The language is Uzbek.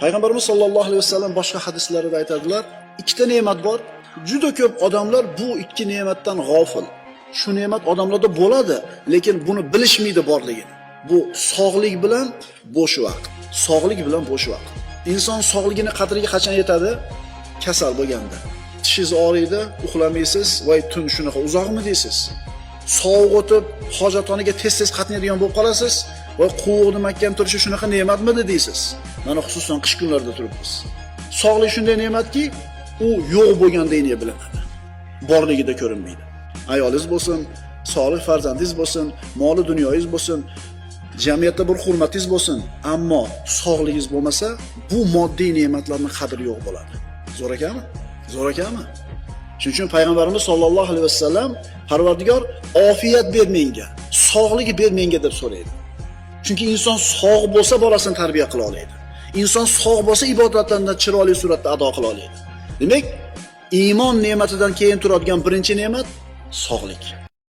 Payg'ambarimiz sollallohu alayhi vasallam boshqa hadislarida aytadilar, ikkita ne'mat bor. Juda ko'p odamlar bu ikki ne'matdan g'ofil. Shu ne'mat odamlarda bo'ladi, lekin buni bilishmaydi borligini. Bu sog'lik bilan bo'sh vaqt. Sog'lik bilan bo'sh vaqt. Inson sog'ligini qadriga qachon yetadi? Kasal bo'lganda. Tishingiz og'riydi, uxlamaysiz, voy tun shunaqa uzoqmi deysiz. Sovuq o'tib, hojatxonaga tez-tez qatnaydigan bo'lib qolasiz, voy quvug'ni mahkam turishi shunaqa ne'matmidi deysiz. Mana xususan qish kunlarida turibmiz. Sog'lik shunday ne'matki, u yo'q bo'lganda bilinadi. Borligida ko'rinmaydi. Ayolingiz bo'lsin, solih farzandingiz bo'lsin, moli dunyoyingiz bo'lsin, jamiyatda bir hurmatingiz bo'lsin, ammo sog'ligingiz bo'lmasa, bu moddiy ne'matlarning qadri yo'q bo'ladi. Zo'r ekanmi? Zo'r ekanmi? Shuning uchun payg'ambarimiz sollallohu alayhi vasallam Parvardigor ofiyat ber menga, sog'lik ber menga deb so'raydi. Chunki inson sog' bo'lsa bolasini tarbiya qila oladi. Inson sog' bo'lsa ibodatlarni chiroyli suratda ado qila oladi. Demak, iymon ne'matidan keyin turadigan birinchi ne'mat sog'lik.